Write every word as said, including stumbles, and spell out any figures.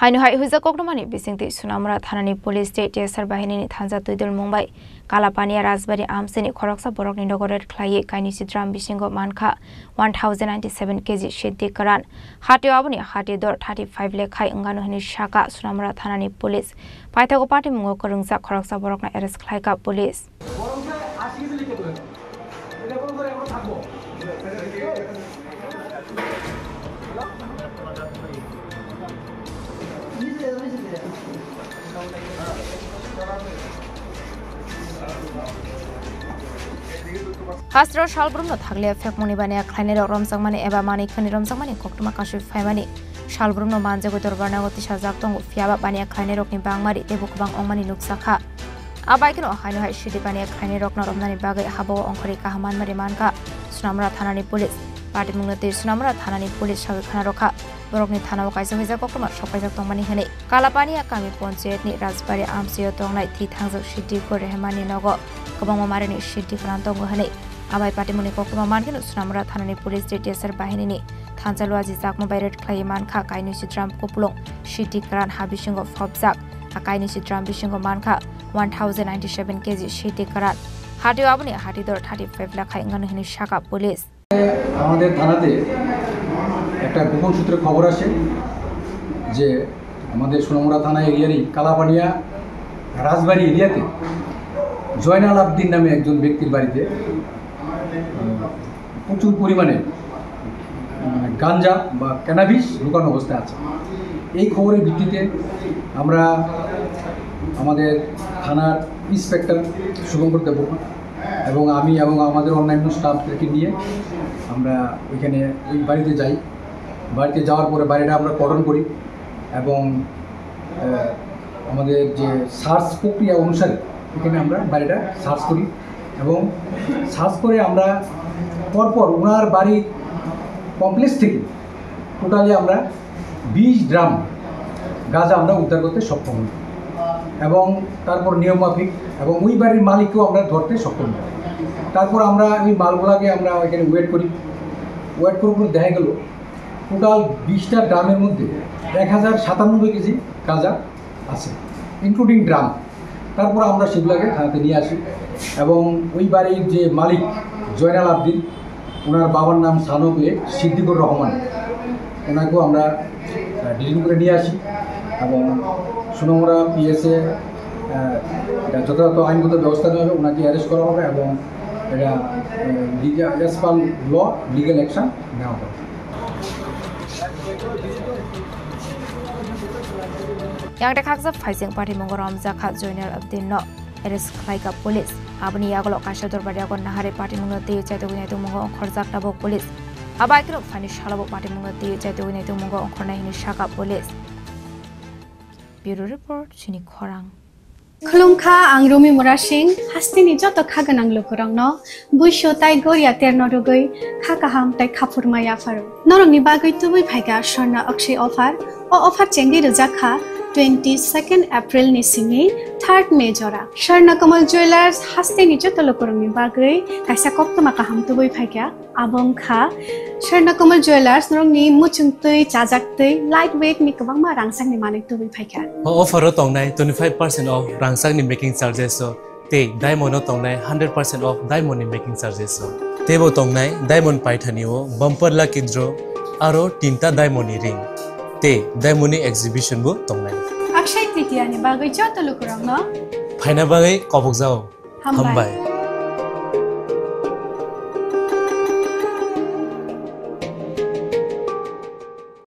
Haino hai huijak koktwmani bisingtwi Sonamura thanani police tei T S R bahinini thansa twidulmung bai Kalapania Rajbari amchini khoroksa borokni nogo raid khlaiwi kainwi si drum bisingo mankha one thousand ninety-seven K G siddi kwran. Hatio aboni hati dor thirty-five lekhai wngano hinwi saka Sonamura thanani police. Paithago patimungo kwrwngjak khoroksa borokno arrest khlaikha police. Hastro salbrumno thakle phekmungni baniya khlainairok romjakmani eba manwi khani romjakmani koktwma kasui phaimani salbrumno manjagwi dorbarnago tisajak tongo, phiyaba baniya khlainairokni bangmari teibo kwbang wngmani nukjakha. A bai kheno haino hai sidi baniya khlainairokno romnani bagwi habao ongkhorwi kaham manmari mankha Sonamura thanani police. Patimungno twi Sonamura thanani police sawi khna rokha. Borokni thanao kaisa waisa koktwma sokpaijak tongmani hwnwi Kalapania kami ponchayatni Rajbari amchio tongnai thwi thangjak Siddhi Gore Rehmani nogo kwbangma marini Siddhi kwran tongo hwnwi. Abai patimungni koktwma mankheno Sonamura thanani police tei T S R bahinini thansa luaji jakma bai raid khlaiwi mankha kainwi si drum kupulung Siddhi kwran ha bisingo phobjak. A kainwi si drum bisingo mankha one thousand ninety-seven K G Siddhi kwran. Hatio aboni hati dor thirty-five lakhai wngano hwnwi saka police. আমাদের থানাতে একটা গোপন সূত্রে খবর আসে যে আমাদের সোনামুড়া থানা এরিয়ারই কালাপানিয়া রাজবাড়ি এরিয়াতে জয়নাল আবদিন নামে একজন ব্যক্তির বাড়িতে, উম, প্রচুর পরিমাণে, উম, গাঞ্জা বা ক্যানাবিস লুকানো অবস্থায় আছে। এই খবরের ভিত্তিতে আমরা আমাদের থানার ইন্সপেক্টর শুভঙ্কর দেববর্মা এবং আমি এবং আমাদের অন্যান্য স্টাফদেরকে নিয়ে আমরা ওইখানে ওই বাড়িতে যাই। বাড়িতে যাওয়ার পরে বাড়িটা আমরা কর্ডন করি এবং, আহ, আমাদের যে সার্চ প্রক্রিয়া অনুসারে এখানে আমরা বাড়িটা সার্চ করি এবং সার্চ করে আমরা পরপর ওনার বাড়ির কমপ্লেক্স থেকে টোটালি আমরা বিশ ড্রাম গাঁজা আমরা উদ্ধার করতে সক্ষম হই এবং তারপর নিয়ম মাফিক এবং ওই বাড়ির মালিককেও আমরা ধরতে সক্ষম হই। তারপর আমরা ওই মালগুলাকে আমরা এখানে ওয়েট করি। ওয়েট করার পর দেখা গেল টোটাল বিশটা ড্রামের মধ্যে এক হাজার সাতানব্বই কেজি গাঁজা আছে, ইনক্লুডিং ড্রাম। তারপর আমরা সেগুলোকে থানাতে নিয়ে আসি এবং ওই বাড়ির যে মালিক জয়নাল আবদিন, ওনার বাবার নাম সানক লেক সিদ্দিকুর রহমান, ওনাকেও আমরা, আহ, ডিটেইন করে নিয়ে আসি এবং সোনামুড়া পিএসএ, আহ, এটা যথাযথ আইনগত ব্যবস্থা নেওয়া হবে, ওনাকে অ্যারেস্ট করা হবে এবং এটা, আহ, লিগা-, অ্যাজ পার ল লিগ্যাল অ্যাকশন নেওয়া হবে। Yang de khaksa phaising patimungo romjakha Joinal Abdin no arrest khlaikha police. Aboni yagulo kaisa dorbar yago nahari patimungno tei chaitugwi naitugmungo ongkhorjak tabuk police. Abai kheno phani salobo patimungno tei chaitugwi naitugmungo ongkhornai hwnwi sakha police. Bureau report, chini khorang. Khulumkha, ang Rumi Murasing, hasteni joto kha gwnang lukurokno buisu tai goria terno rwgwi kha kaham tai khaphurma yapharo. Norokni bagwi tubui phaikha Swarna Akshay offer. O offer chengwi rwjakha twenty-second April ni simi third May jora. Swarna Kamal Jewellers hasteni joto lukurokni bagwi kaisa koktwma kaham tubui phaikha. Abo wngkha Swarna Kamal Jewellers, norokni muchungtwi, chajaktwi, light weight ni kwbangma rangchakni manwi tubui phaikha. O offer o tongnai twenty-five percent off rangchakni making charges o tei diamond o tongnai hundred percent off diamond ni making charges o. Teibo tongnai diamond paithani o bumper lucky draw aro tinta diamond ni ring tei diamond ni exhibition bo tongnai. Akshay Tritiya ni bagwi joto lukurokno phaina bagwi kobokjao. Hambai. Hambai.